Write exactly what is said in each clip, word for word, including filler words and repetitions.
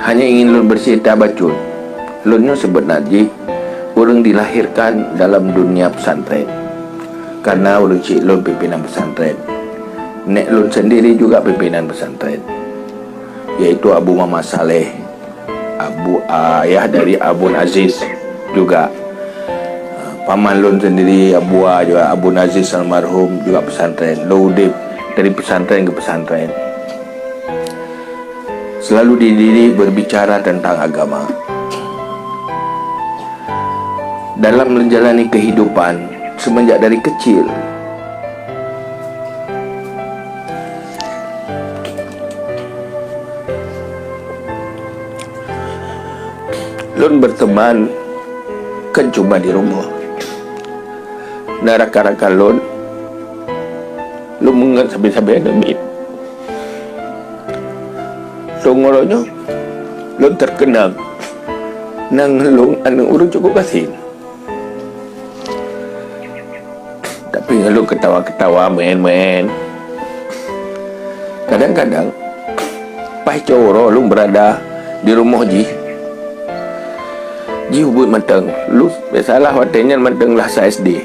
Hanya ingin lôn bercerita bacut. Lôn nyoe sebenarnya jih ureuëng dilahirkan dalam dunia pesantren. Karena ureuëng chik lôn pimpinan pesantren. Nek lôn sendiri juga pimpinan pesantren, yaitu Abu Muhammad Saleh, Abu, ayah dari Abun Aziz juga. Paman lôn sendiri, Abu A juga, Abun Aziz almarhum juga pesantren. Lôn udeb dari pesantren ke pesantren. Selalu dididik berbicara tentang agama. Dalam menjalani kehidupan semenjak dari kecil, lôn berteman kan cuma di rumoh. Na rakan-rakan lôn, lôn meunget sabe-sabe aneuk miet. Teungoh nyoe, lôn terkenang nang lôn aneuk ureuëng cukup gasien. Tapi ngon lôn ketawa-ketawa, main-main. Kadang-kadang, paih cot uroe lôn berada di rumoh jih, jih ubit mantong. Lôn biasalah watée nyan mantong lah sa S D.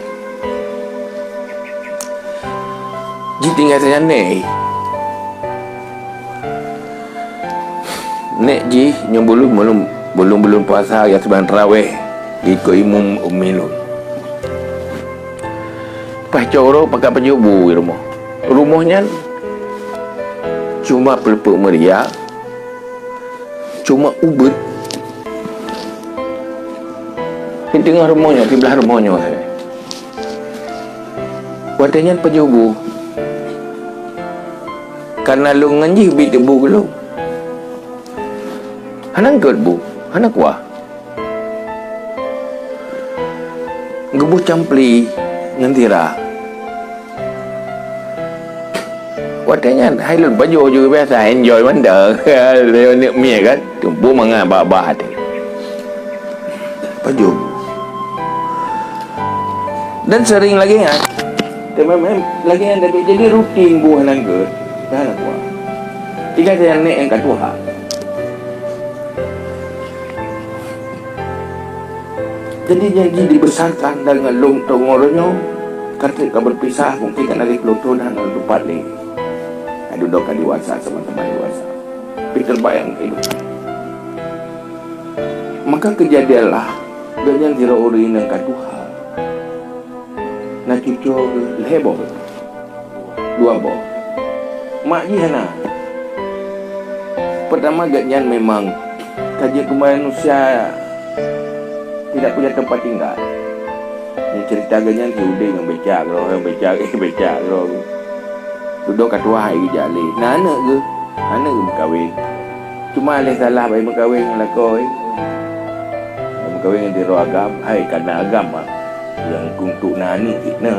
Jih tinggai sajan nek. Nek jih nyoe buleuen, buleuen, buleuen puasa ya seubang taraweh, ikot imum umi lôn. Paih cot uroe pakai pajoh bu di rumoh. Rumoh nyan cuma peuleupok meuria, cuma ubit. Di teungoh rumoh nyoe, di blah rumoh nyoe sabe. Watée nyan pajoh bu. Karena lôn ngon jih ubit bu keu lôn. Hana eungkot bu, hana kuah. Geuboh campli ngon sira. Watée nyan hai lôn pajoh ju biasa enjoy mantong. Lôn neuk mie kan, tumpôk mangat bah-bah teuh. Pajoh. Dan sering lagi nyan. Teuma lagi nyan jadi rutin bu hana eungkot. Dah hana kuah. Tinggai sajan nek nyang ka tuha. Jadi nyang jih dibesarkan dan ngon lôn teungoh uroe nyoe, ka treb ka berpisah, mungkin ka na lhée ploh thon hana teumpat lé. Hai dudoe ka dewasa, sama-sama dewasa. Tapi terbayang kehidupan. Maka kejadianlah, gobnyan sidroe ureuëng inong ka tuha. Na cucoe geuh lhée boh, dua boh. Mak jih hana. Pertama, gobnyan memang ka jeuet keu manusia tidak punya tempat tinggal. Nyang cerita gobnyan si udeb ngon becak keudroe, becak, becak keudroe. Dudoe ka tuha hai geujak lé. Na aneuk geuh, aneuk geuh meukawen. Cuma lé salah bak meukawen ngon lakoe. Meukawen ngon sidroe agam, hai kana agam mah. Nyang keuneuk na aneuk cit na.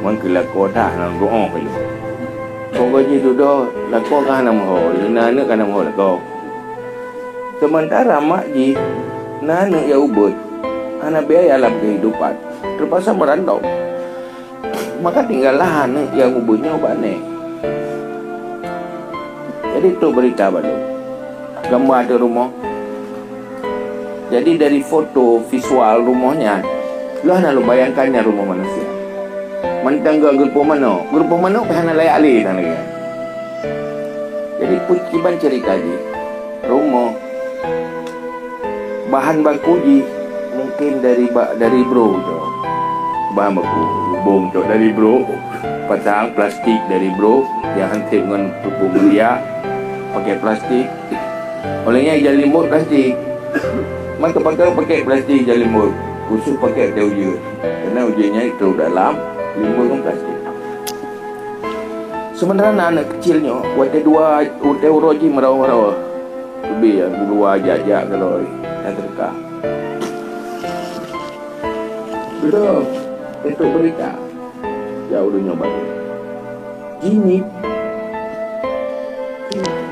Man keu lakoe that hana geuoh lé. Pokok jih dudoe lakoe ka hana meuho, na aneuk ka hana meuho lakoe. Seumeuntara mak jih na aneuk nyang ubit, hana biaya lam keuhidupan, teupaksa meurantau. Maka tinggallah aneuk nyang ubit nyoe bak nek. Jadi trok beurita bak lôn. Gamba ateueh rumoh. Jadi dari foto visual rumoh nyan, lôn hana lôn bayangkan nyan rumoh manusia. Mantong geurumpok manok, geurumpok manok pih hana layak lé na lagée nyan. Jadi peue kiban cerita jih? Rumoh. Bahan baku jih mungkin dari ba-, dari bro cok. Bahan baku bubông cok dari bro. Pasang plastik dari bro, nyang han sép ngon pupuk meuliak, pakai plastik. Óh lheueh nyan ija limbot plastik. Man teuh pakai, pakai plastik ija limbot. Khusus pakai teh ujeuen. Karena ujeuen nyan trok dalam limbot ngon plastik. Sementara na aneuk kecil nyoe, watée dua, watée uroe jih meurawa-rawa. Teubi nyang keuluwa jak-jak keudroe nyang teuka. Beutôi, untuk berita. Ya, ulôn nyoe baru. Jinik.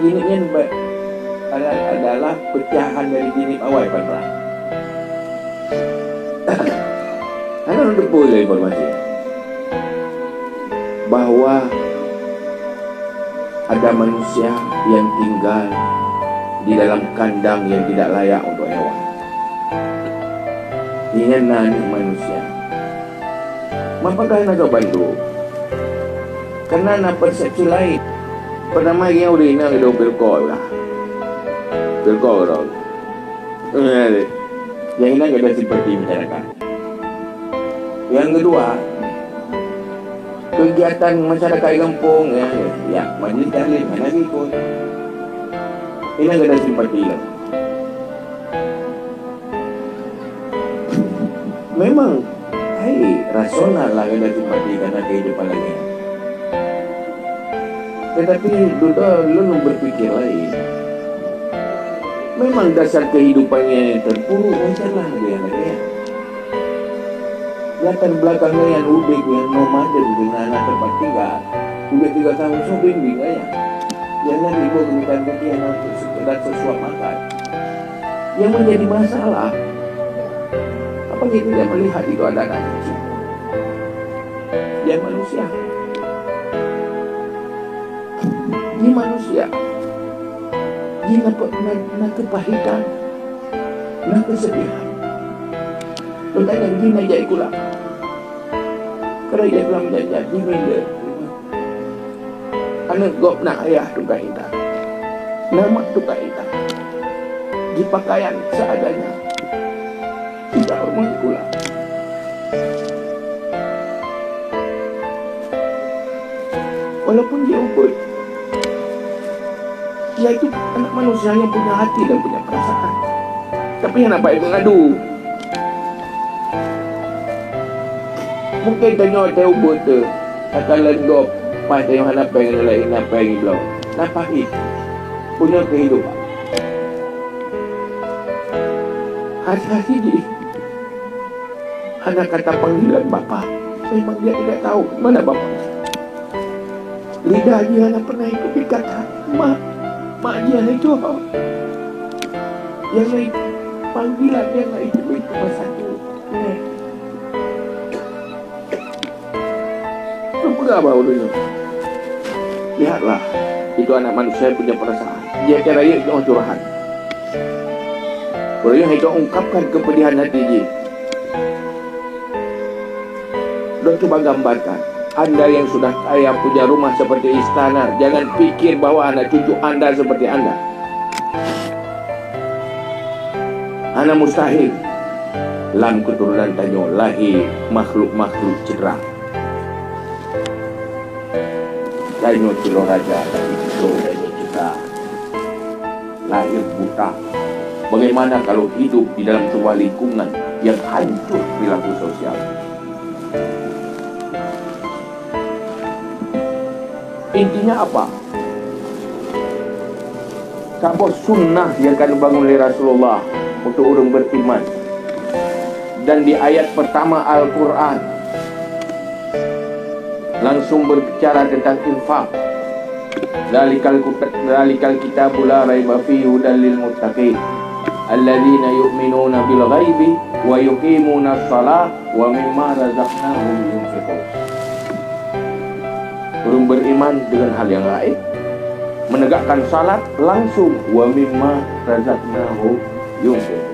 Jinik nyan ba-, adalah pecahan dari jinik awai pan prang. Hana lôn teupeue lé informasi bahwa ada manusia yang tinggal di dalam kandang yang tidak layak untuk hewan. Ingat na aneuk manusia. Mapakah na geubantu? Karena na persepsi lain. Pertama, ia ureueng inong idong pilkol lah. Pilkol dong. Eh, yang inong ada simpati masyarakat. Yang kedua, kegiatan masyarakat gampông, ya, ya, majlis taklim hana ikut. Inong ada simpati lah. Memang, hai, rasional lah gata simpati karena kehidupan lagèe nyan. Tetapi dudoe lôn berpikir lain. Memang dasar kehidupan nyang terpuruk, wajarlah lagèe nyan. Latar belakang nyan udép nyang nomaden deungon hana teumpat tinggai. Udép tiga tahun sobeng di gaya. Jangan ibu berikan bukti anak untuk sekedar sesuap makan. Yang menjadi masalah, apa dia tidak melihat itu ada anak kecil? Dia manusia. Dia manusia. Dia na, na, na kepahitan, na kesedihan. Teuntang nyang jih na jai kulam. Karena jai kulam jai-jai jih milék. Aneuk gob na ayah tukang intat, na mak tukang intat. Jipakaian seadanya. Tidak hormat pula. Walaupun dia ubit, yaitu anak manusia yang punya hati dan punya perasaan. Tapi hana baik mengadu. Mungkin tanyoe teuh ubit teuh, akan lagèe gob, paih tanyoe hana péng, laén na péng ibloe. Na pahit. Punya kehidupan. Hati-hati jih. Hana kata panggilan Bapak. Memang dia tidak tahu mana Bapak. Lidah jih hana pernah itu dikata, "Mak." Mak jih hana itu. Yang lain, panggilan yang lain itu cuma satu. Neh. Peugah bak ureueng nyoe, "Lihatlah, itu anak manusia punya perasaan. Dia kira yek jauh curahan." Ureueng nyoe itu ungkapkan kepedihan hati jih. Dok cuba gambarkan, anda yang sudah kaya punya rumah seperti istana, jangan pikir bahwa anak cucu anda seperti anda. Hana mustahil lam keuturonan tanyoe lahé makhluk-makhluk ceudrang. Tanyoe sidroe raja, tapi sidroe tanyoe ceuta. Lahé buta. Bagaimana kalau hidup di dalam sebuah lingkungan yang hancur perilaku sosial? Intinya apa? Saboh sunnah nyang ka neubangun lé Rasulullah untuk ureueng beriman. Dan di ayat pertama Al-Quran langsung berbicara tentang infak. Dzalikal kut-, dzalikal kitabu la raiba fihi hudal lil muttaqin. Alladzina yu'minuna bil ghaibi wa yuqimunas shalah wa mimma razaqnahum yunfiqun. Ureueng beriman dengan hal yang gaib, menegakkan salat langsung, wa mimma razaqnahum yunfiqun.